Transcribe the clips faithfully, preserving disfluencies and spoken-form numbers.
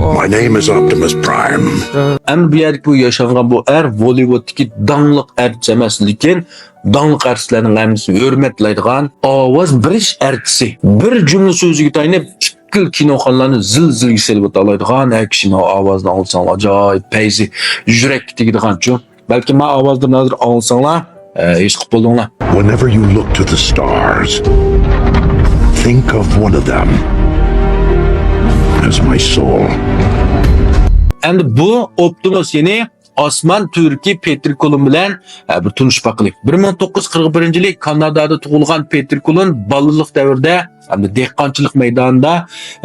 My name is Optimus Prime. ئەمدى بۇ يەردىكى بۇ ياشانغان بۇ ئەر بوللىۋۇدتىكى داڭلىق ئارتىس ئەمەس، لېكىن داڭلىق ئارتىسلارنىڭ ھەممىسى ھۆرمەتلەيدىغان ئاۋاز بېرىش ئارتىسى. بىر جۈملە سۆزىگە تايىنىپ پۈتكۈل كىنوخانىلارنى زىلزىلىگە سېلىۋېتەلايدىغان، ھە، كىشىنىڭ ئاۋازىنى ئاڭلىساڭلار ئاجايىپ پەيزى، يۈرەككە تېگىدىغانچۇ. بەلكىم ما ئاۋازلىرىنى ھازىر ئاڭلىساڭلار، ئە، ھېس قىلىپ بولدۇڭلار. Whenever you look to the stars, think of one of them as my soul. ئەمدى بۇ ئوپتىمۇس، يەنى ئاسمان تۈركى پېتېر كۇلون بىلەن، ئە، بىر تونۇشۇپ باقىلى. بىر مىڭ توققۇز يۈز قىرىق بىرىنچى يىلى كانادادا تۇغۇلغان پېتېر كۇلون بالىلىق دەۋرىدە، ئەمدى دېھقانچىلىق مەيدانىدا،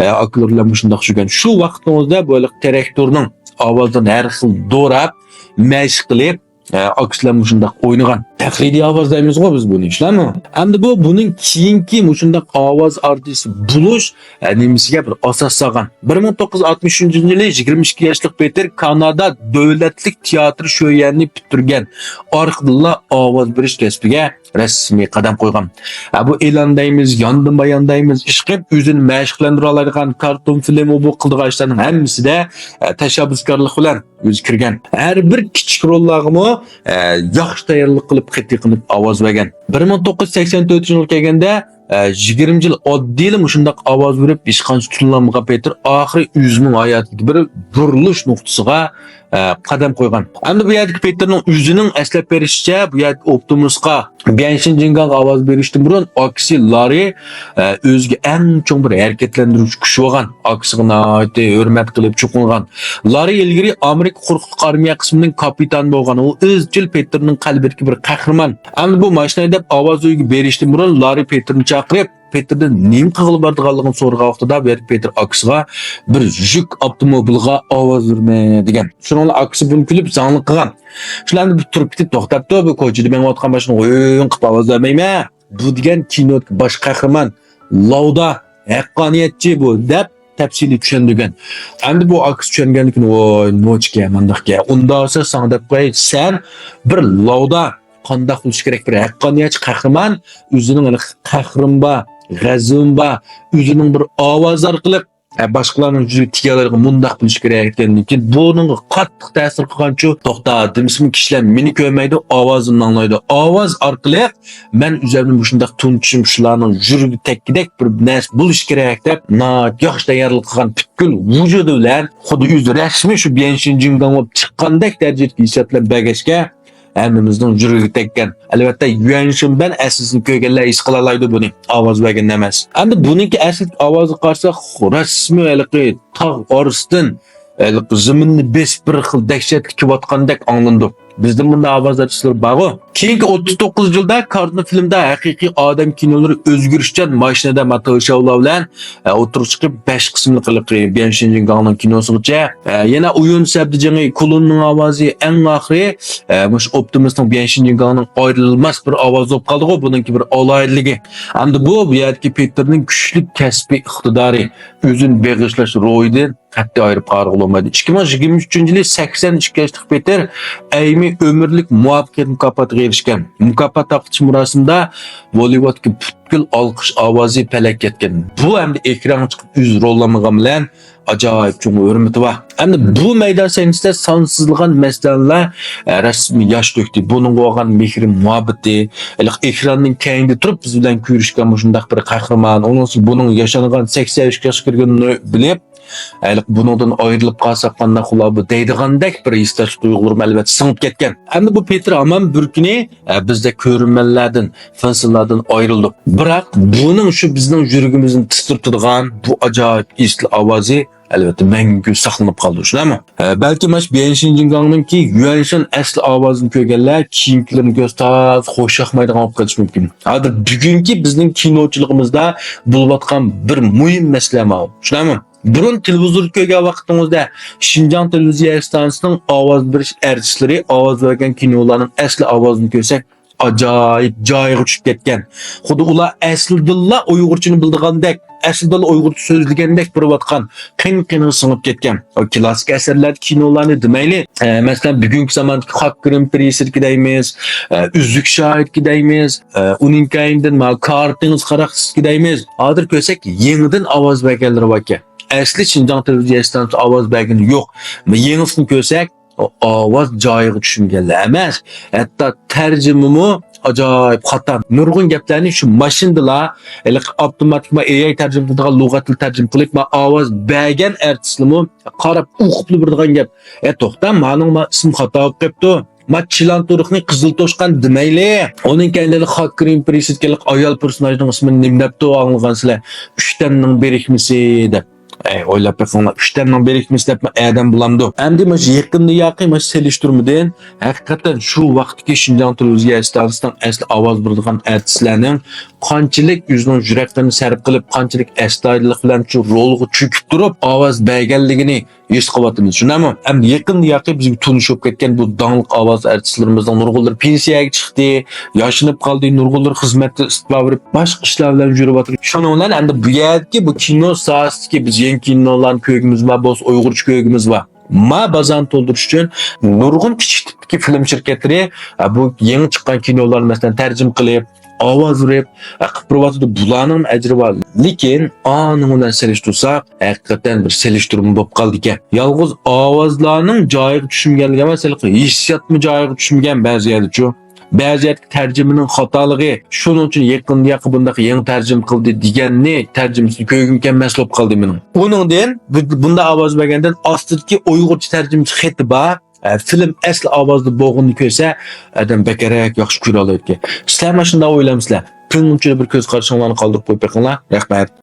ئە، ئاكىلىرى بىلەن مۇشۇنداق يۈرگەن. شۇ ۋاقىتنىڭ ئۆزىدە بۇ ھېلىقى تىراكتورنىڭ ئاۋازلىرىنى ھەر خىل دوراپ، مەشىق قىلىپ، ئە، ئاكىسى بىلەن مۇشۇنداق ئوينىغان. تەقلىدىي ئاۋاز دەيمىزغۇ بىز بۇنى، شۇنداقمۇ؟ ئەمدى بۇ بۇنىڭ كېيىنكى مۇشۇنداق ئاۋاز ئارتىسى بولۇش، ئە، نېمىسىگە بىر ئاساس سالغان. بىر مىڭ توققۇز يۈز ئاتمىش ئۈچىنچى يىلى يىگىرمە ئىككى ياشلىق پېتېر كانادا دۆلەتلىك تىياتىر شۆيەنىنى پۈتتۈرگەن. ئارقىدىنلا ئاۋاز بېرىش كەسپىگە رەسمىي قەدەم قويغان. ھە، بۇ ئېلان دەيمىز، ياندىن بايان دەيمىز، ئىشقىلىپ ئۆزىنى مەشىقلەندۈرەلەيدىغان كارتون فىلىم، بۇ قىلىدىغان ئىشلارنىڭ ھەممىسىدە، ئە، تەشەببۇسكارلىق بىلەن ئۆزى كىرگەن. ھەر بىر كىچىك روللارغىمۇ، ئە، ياخشى تەييارلىق قىلىپ، قېتىي قىلىپ ئاۋاز بەرگەن. بىر مىڭ توققۇز يۈز سەكسەن تۆتىنچى يىلغا كەلگەندە، ئە، يىگىرمە يىل ئاددىيلا مۇشۇنداق ئاۋاز بېرىپ، ھېچقانچە تونۇلالمىغان پېتېر ئاخىرى ئۆزىنىڭ ھاياتىدىكى بىر بۇرۇلۇش نۇقتىسىغا، ئە، قەدەم قويغان. ئەمدى بۇ يەردىكى پېتېرنىڭ ئۆزىنىڭ ئەسلەپ بېرىشىچە، بۇ يەردىكى ئوپتىمۇسقا بيەنشىن جىڭگاڭغا ئاۋاز بېرىشتىن بۇرۇن ئاكىسى لاررى، ئە، ئۆزىگە ئەڭ چوڭ بىر ھەرىكەتلەندۈرگۈچ كۈچ بولغان، ئاكىسىغا ناھايىتى ھۆرمەت قىلىپ چوقۇنغان. لاررى ئىلگىرى ئامېرىكا قۇرۇقلۇق ئارمىيە قىسمىنىڭ كاپىتانى بولغان. ئۇ ئىزچىل پېتېرنىڭ قەلبىدىكى بىر قەھرىمان. ئەمدى بۇ ماشىنا ھەيدەپ ئاۋاز ئۆيىگە بېرىشتىن بۇرۇن لاررى پېتېرنى چاقىرىپ، پېتېردىن نېمە قىلغىلى بارىدىغانلىقىنى سورىغان ۋاقتىدا، بۇ يەردىكى پېتېر ئاكىسىغا بىر يۈك ئاپتوموبىلىغا ئاۋاز بېرىمەن دېگەن. شۇنىڭ بىلەن ئاكىسى بۇنى كۈلۈپ زاڭلىق قىلغان. شۇلارنى بىر تۇرۇپ كېتىپ، توختاپتۇ، بۇ كوچىدا مېڭىۋاتقان ماشىنىغا ھۆڭ قىلىپ ئاۋاز بەرمەيمەن. بۇ دېگەن كىنودىكى باش قەھرىمان، لاۋدا، ھەققانىيەتچى بۇ، دەپ تەپسىلىي چۈشەندۈرگەن. ئەمدى بۇ ئاكىسى چۈشەنگەندىن كېيىن، ۋاي، نوچىكەن، مانداقكەن، ئۇنداق بولسا ساڭا دەپ قوياي، سەن بىر لاۋدا، قانداق بولۇشى كېرەك، بىر ھەققانىيەتچى قەھرىمان، ئۆزىنىڭ ھېلىقى قەھرىم بار، غەزىپىم بار، ئۆزىنىڭ بىر ئاۋازى ئارقىلىق، ئە، باشقىلارنىڭ يۈزىگە تېگەلەيدىغان مۇنداق بولۇشى كېرەك ئىكەن. لېكىن بۇنىڭغا قاتتىق تەسىر قىلغانچۇ، توختا دېمىسىمۇ كىشىلەر مېنى كۆرمەيدۇ، ئاۋازىمنى ئاڭلايدۇ. ئاۋاز ئارقىلىق مەن ئۆزۈمنى مۇشۇنداق تونۇتۇشۇم، شۇلارنىڭ يۈرىكىگە تەگكۈدەك بىر نەرسە بولۇشى كېرەك دەپ، ناھايىتى ياخشى تەييارلىق قىلغان، پۈتكۈل ۋۇجۇدى بىلەن خۇددى ئۆزى رەسمىي شۇ بيەنشىن جىڭگاڭ بولۇپ چىققاندەك دەرىجىدىكى ھېسسىيات بىلەن بەرگەچكە، ھەممىمىزنىڭ يۈرىكىگە تەگكەن. ئەلۋەتتە، يۈەنشىن بەن ئەسلىسىنى كۆرگەنلەر ھېس قىلالايدۇ بۇنى. ئاۋاز بەرگەن ئەمەس. ئەمدى بۇنىڭكى ئەسلىدىكى ئاۋازىغا قارىساق، رەسمىي ھېلىقى تاغ ئارىسىدىن، ھېلىقى زېمىننى بېسىپ بىر خىل دەھشەتلىك كېلىۋاتقاندەك ئاڭلىنىدۇ. بىزدە بۇنداق ئاۋاز ئارتىسلىرى بارغۇ. كېيىنكى ئوتتۇز توققۇز يىلدا كارتون فىلىمدا ھەقىقىي ئادەم كىنولىرى ئۆزگىرىشچان ماشىنىدا ماتېلشاۋلار بىلەن، ئە، ئوتتۇرىغا چىقىپ، بەش قىسىملىق ھېلىقى بيەنشىن جىڭگاڭنىڭ كىنوسىغىچە، ئە، يەنە ئويۇن سەپدە جېڭى كۇلۇننىڭ ئاۋازى، ئەڭ ئاخىرى، ئە، مۇشۇ ئوپتىمۇسنىڭ بيەنشىن جىڭگاڭنىڭ ئايرىلماس بىر ئاۋازى بولۇپ قالدىغۇ، بۇنىڭكى بىر ئالاھىدىلىكى. ئەمدى بۇ، بۇ يەردىكى پېتېرنىڭ كۈچلۈك كەسپىي ئىقتىدارى، ئۆزىنى بېغىشلاش روھىدىن قەتئىي ئايرىپ قارىغىلى بولمايدۇ. ئىككى مىڭ يىگىرمە ئۈچىنچى يىلى سەكسەن ئىككى ياشلىق پېتېر ئەيمى ئۆمۈرلۈك مۇۋەپپەقىيەت مۇكاپاتىغا ئېرىشكەن. مۇكاپات تارقىتىش مۇراسىمىدا بوللىۋۇدتىكى پۈتكۈل ئالقىش ئاۋازى پەلەككە يەتكەن. بۇ ئەمدى ئېكرانغا چىقىپ ئۆزى رول ئالمىغان بىلەن ئاجايىپ چوڭ ھۆرمىتى بار. ئەمدى بۇ مەيدان سەھنىسىدە سانسىزلىغان مەستانىلەر، ئە، رەسمىي ياش تۆكتى. بۇنىڭغا بولغان مېھرى مۇھەببىتى، ھېلىقى ئېكراننىڭ كەينىدە تۇرۇپ بىز بىلەن كۆرۈشكەن مۇشۇنداق بىر قەھرىمان، ئۇنىڭ ئۈستىگە بۇنىڭ ياشانغان سەكسەن ئۈچ ياشقا كىرگىنىنى بىلىپ، ھېلىقى بۇنىڭدىن ئايرىلىپ قالساق قانداق بولار بۇ دەيدىغاندەك بىر ھېسداشلىق تۇيغۇلىرىمۇ ئەلۋەتتە سىڭىپ كەتكەن. ئەمدى بۇ پېتېر ھامان بىر كۈنى، ئە، بىزدەك كۆرۈرمەنلەردىن، فېنسلەردىن ئايرىلدۇق. بىراق بۇنىڭ شۇ بىزنىڭ يۈرىكىمىزنى تىترىتىدىغان بۇ ئاجايىپ ئېسىل ئاۋازى ئەلۋەتتە مەڭگۈ ساقلىنىپ قالىدۇ، شۇنداقمۇ؟ ئە، بەلكىم مانا شۇ بيەنشىن جىڭگاڭنىڭكى يۈەنشان ئەسلى ئاۋازىنى كۆرگەنلەر كېيىنكىلىرىنى كۆرسە تازا خۇشياقمايدىغان بولۇپ قېلىشى مۇمكىن. ھازىر بۈگۈنكى بىزنىڭ كىنوچىلىقىمىزدا بولۇۋاتقان بىر مۇھىم مەسىلە ماۋۇ، شۇنداقمۇ؟ بۇرۇن تېلېۋىزوردا كۆرگەن ۋاقتىڭىزدا شىنجاڭ تېلېۋىزىيە ئىستانسىسىنىڭ ئاۋاز بېرىش ئارتىسلىرى ئاۋاز بەرگەن كىنولارنىڭ ئەسلى ئاۋازىنى كۆرسەك، ئاجايىپ جايىغا چۈشۈپ كەتكەن. خۇددى ئۇلار ئەسلىدىنلا ئۇيغۇرچىنى بىلىدىغاندەك، ئەسلىدىنلا ئۇيغۇرچە سۆزلىگەندەك بولۇۋاتقان، قېن-قېنىغا سىڭىپ كەتكەن. ئۇ كلاسسىك ئەسەرلەردىكى كىنولارنى دېمەيلى، ئە، مەسىلەن، بۈگۈنكى زاماندىكى خاك گىرىمپېرىسىدىكى دەيمىز، ئە، ئۈزۈك شاھىدكى دەيمىز، ئە، ئۇنىڭ كەينىدىن مانا كارا تېڭىز قاراقچىسىدىكى دەيمىز. ھازىر كۆرسەك، يېڭىدىن ئاۋاز بەرگەنلىرى باركەن. ئەسلى شىنجاڭ تېلېۋىزىيە ئىستانسىسى ئاۋاز بەرگىنى يوق. يېڭىسىنى كۆرسەك، ئاۋاز جايىغا چۈشمىگەنلەر ئەمەس، ھەتتا تەرجىمىمۇ ئاجايىپ خاتا. نۇرغۇن گەپلەرنى شۇ ماشىنىدىلا ھېلىقى ئاپتوماتىك ما ئېي ئاي تەرجىمە قىلىدىغان لۇغەتلا تەرجىمە قىلىپ، ما ئاۋاز بەرگەن ئارتىسلىمۇ قاراپ ئوقۇپلا بېرىدىغان گەپ. ئە توختا، مانىڭ ما ئىسمى خاتا بولۇپ قېپتۇ. ما چىلان تۇرۇقنى قىزىل توشقان دېمەيلى. ئۇنىڭ كەينىدە خاككىر ئىمپېرىيىسىدىكى ئايال پېرسوناژنىڭ ئىسمىنى نېمە دەپتۇ ئاڭلىغانسىلەر؟ ئۈچتەننىڭ بىرىكمىسى دەپ. ئەي، ئويلاپ بېقىڭلار، ئۈچتەننىڭ بىرىكمىسى دەپمۇ ئادەم بولامدۇ؟ ئەمدى مۇشۇ يېقىندىن ياقى مۇشۇ سېلىشتۇرمىدىن ھەقىقەتەن شۇ ۋاقىتتىكى شىنجاڭ تېلېۋىزىيە ئىستانسىسىنىڭ ئەسلى ئاۋاز بېرىدىغان ئارتىسلارنىڭ قانچىلىك ئۆزىنىڭ يۈرەكلىرىنى سەرپ قىلىپ، قانچىلىك ئەستايىدىللىق بىلەن شۇ رولغا چۆكۈپ تۇرۇپ ئاۋاز بەرگەنلىكىنى ھېس قىلىۋاتىمىز، شۇنداقمۇ؟ ئەمدى يېقىندىن ياقى بىزگە تونۇش بولۇپ كەتكەن بۇ داڭلىق ئاۋاز ئارتىسلىرىمىزنىڭ نۇرغۇنلىرى پېنسىيەگە چىقتى، ياشىنىپ قالدى، نۇرغۇنلىرى خىزمەتتىن ئىستېپا بېرىپ، باشقا ئىشلار بىلەن يۈرۈۋاتىدۇ. شۇنىڭ بىلەن ئەمدى بۇ يەردىكى بۇ كىنو ساھەسىدىكى بىز يېڭى كىنولارنى كۆرگۈمىز بار، بولسا ئۇيغۇرچە كۆرگۈمىز بار. ما بازارنى تولدۇرۇش ئۈچۈن نۇرغۇن كىچىك تىپتىكى فىلىم شىركەتلىرى، ئە، بۇ يېڭى چىققان كىنولارنى مەسىلەن تەرجىمە قىلىپ، ئاۋاز بېرىپ، ئە، قىلىپ بېرىۋاتىدۇ. بۇلارنىڭ ئەجرى بار. لېكىن ئانىڭ بىلەن سېلىشتۇرساق، ھەقىقەتەن بىر سېلىشتۇرما بولۇپ قالىدىكەن. يالغۇز ئاۋازلارنىڭ جايىغا چۈشمىگەنلىكى ئەمەس، ھېلىقى ھېسسىياتمۇ جايىغا چۈشمىگەن بەزى يەردىچۇ. بەزى يەردىكى تەرجىمىنىڭ خاتالىقى، شۇنىڭ ئۈچۈن يېقىندا ياقى بۇنداق يېڭى تەرجىمە قىلدى دېگەننى تەرجىمىسىنى كۆرگۈم كەلمەس بولۇپ قالدى مېنىڭ. ئۇنىڭدىن بۇ-، بۇنداق ئاۋاز بەرگەندىن ئاستىدىكى ئۇيغۇرچە تەرجىمىسى خېتى بار. ئە، فىلىم ئەسلى ئاۋازدا بولغىنىنى كۆرسە، ئادەم بەكرەك ياخشى كۆرەلەيدىكەن. سىلەر مانا شۇنداق ئويلامسىلەر؟ پىڭچىدا بىر كۆز قارىشىڭلارنى قالدۇرۇپ قويۇپ بېقىڭلار. رەھمەت.